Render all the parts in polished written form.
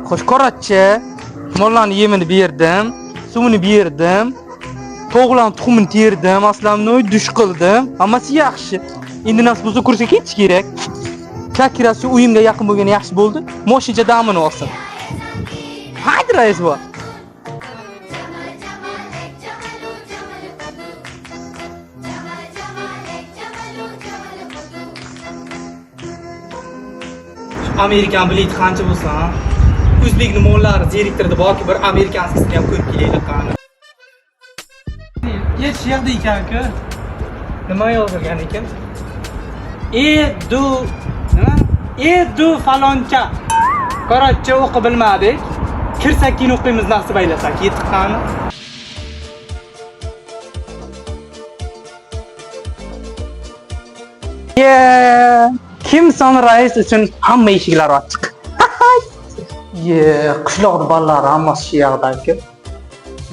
Xo'sh, короче, mollarni yemini berdim, suvini berdim, tovuqlarni tuxumini terdim, aslamni dush qildim. Hammasi yaxshi. Endi nasib bo'lsa kursga ketish kerak. Как раз shu uyimga yaqin bo'lgani yaxshi bo'ldi. Moshincha damini olsin. Haydi rais bu. Amerikan bileti qancha bo'lsa, ha? O'zbekni mollari zeriktirdi borki, bir американский sini ham ko'rib kelaylik qani. Yetish yoqda ekan-ku. Nima yozilgan ekan? Edu nima? Edu faloncha. Короче, o'qib bilmadik. Kirsak keyin o'qiymiz nasib aylasak. Yetib qani. Ye, kimsan rais uchun hamma eshiklar ochiq. Ye, qishloqni bolalari hammasi shu yoqda-ku.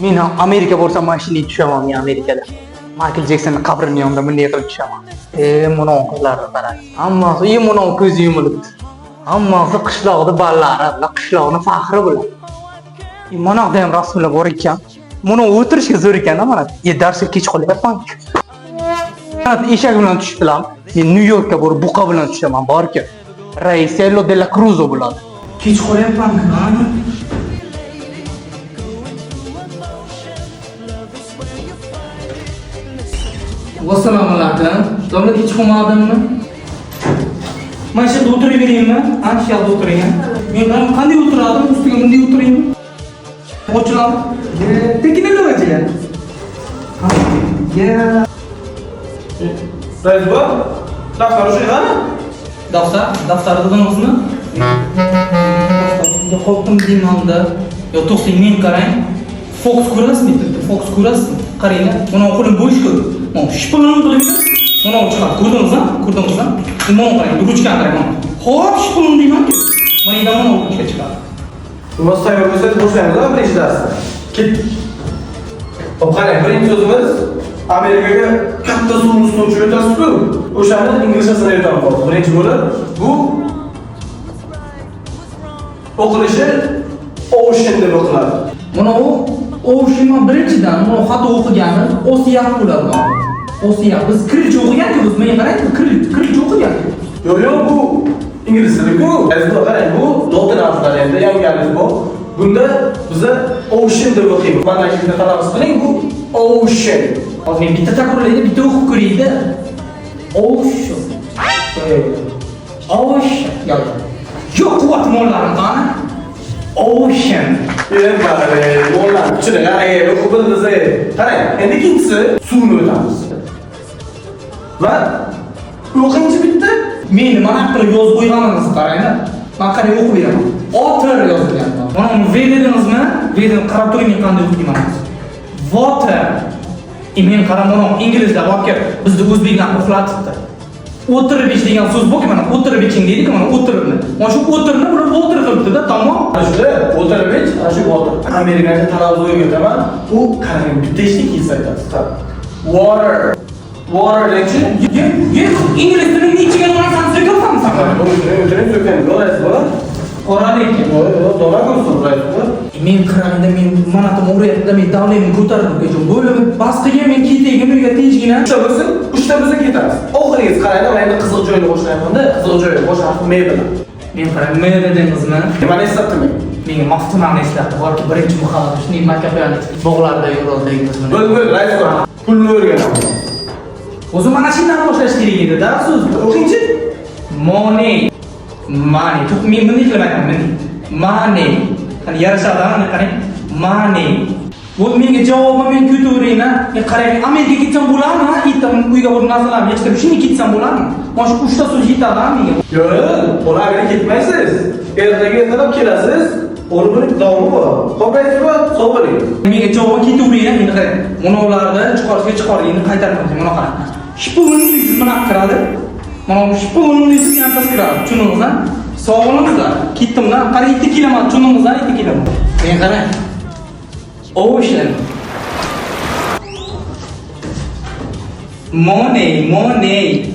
Men ham Amerika borsam mana shunday tushaman men Amerikada. Michael Jacksonning qabrini yonida bunday qilib tushaman. E, buni qizlarni qarang. Hammasi, e, buni ko'zi yumilibdi. Hammasi qishloqni bolalari, bular qishloqni faxri bular. E, mana yoqda ham rasmlar bor ekan. Buni o'tirishga zo'r ekan, mana. E, darsga kech qolyapman. Eshak bilan tushibdilar. Men Nyu Yorkka borib buqa bilan tushaman, borki. Raisello de la Cruzo bo'ladi. Kech qolyapman. Assalomu alaykum. Domla kech qolmadimmi? Mana shu yerda o'tiraveraymi? Ha, shu yerda o'tiring. Men qanday o'tiradim? Ustiga bunday o'tiraymi? Ochiladi. Texnologiya. Ya. Rais buva, daftar o'sha qani? Daftar, daftar dedingizmi? Daftar qoldim deymanda. Yo, to'xtang, men qarang. Fox ko'rasizmi? Bitta Fox ko'rasizmi? Qaranglar, mana qo'lim bo'sh-ku. Mana shpilin qilib mana u chiqadi. Ko'rdingizmi? Ko'rdingizmi? Mana qarang, ruchkani qarang. Mana. Hop, shpilin deyman-ku. Mana endi mana ruchka chiqadi. Nima tayyor bo'lsangiz boshlaymiz, birinchi darsni. Ketdik. Hop, qarang, birinchi so'zimiz Amerikaga katta suvni ustida uchib o'tasiz-ku. O'shani inglizchasini aytaman hozir. Birinchi bo'lib bu o'qilishi ocean deb o'qiladi. Mana u Ocean birinchidan, mana xato o'qigani Osiyat bo'ladi. Osiyat. Biz kirilcha o'qigan-ku, biz menga qarang, kirilcha o'qigan-ku. Yo'q, yo'q, bu ingliz tili-ku. Azizlar, qarang, bu lotin harflari endi yangi alifbo. Bunda biza ocean deb o'qiymiz. Mana shunda talaffuz qiling, bu ocean. Hozir men bitta takrorlaydi, bitta o'qib ko'rayda. Ocean. Ocean. Yo'q. Yo'q, quvvat mollarim qani? Ocean. Mollar kuchini qarang, o'qib bildingiz. Qarang, endi ikkinchisi suvni o'tamiz. Va o'qinchi bitta Men nima qilib yozib qo'yganimizni qaranglar. Men qarang o'qib beraman. Water yozilgan. Mana uni V dedingizmi? V dedim, qarab turing men qanday o'qiyman. Water. E men qarab mana inglizlar borki, bizni o'zbeklar uxlatibdi. O'tirib ich degan so'z borki, mana o'tirib iching deydi-ku, mana o'tiribni. Mana shu o'tirni bular water qilibdi-da, tamom. Ana shunda o'tirib ich, ana shu water. Amerikancha talaffuz o'rgataman. U qarang, bitta eshitib keyin aytasiz. Water. Water dechi. Ye, ye, ingliz tilini ichiga so'rasan, so'kyapsanmi san? O'tiring, o'tiring, so'kang. Yo'q, rais buva. Qora lekin. Yo'q, yo'q, dona ko'rsin, rais buva. Men qarangda men mana tom uryapti, men давление m ko'tarilib ketgan. Bo'lib, bas qilgan men ketaygin uyga tinchgina. Uchta bo'lsin, uchta bo'lsa ketamiz. Oxirgisi qaranglar, men endi qiziq joyini boshlayapman-da. Qiziq joyi bosh harfi M bilan. Men qarang, M dedingizmi? Nimani eslatdim? Menga Maftunani eslatdi. Borki birinchi muhabbat shunday maktabda bog'larda yurganligimiz. Bo'l, bo'l, rais buva. Pulni o'rganaman. O'zi mana shundan boshlash kerak edi-da so'zni. O'qingchi. Money. Money. To'q men bunday qilib aytaman, bunday. Money. Qani yarashadi, mana qarang. Money. Bu menga javobini men kutaverayman. Men qarang, Amerikaga ketsam bo'ladimi? Ha, ertaman uyga borib narsalarni yig'ishtirib shunday ketsam bo'ladimi? Mana shu uchta so'z yetadi menga. Yo'q, bola Amerikaga ketmaysiz. Ertaga ertalab kelasiz. O'rni davomi bor. Xo'p, rais buva, sog' bo'ling. Menga javob ketaverayman, endi qarang. Mana ularni chiqarishga chiqardi, endi qaytarib mana qarang. Shpilin deysiz, mana kiradi. Mana bu shpilin deysiz, yampasi kiradi. Tushundingizmi? Sog' bo'lingizlar. Ketdim-da. Qarang, erta kelaman, tushundingizmi? Erta kelaman. Men qarang. Ocean. Money, money.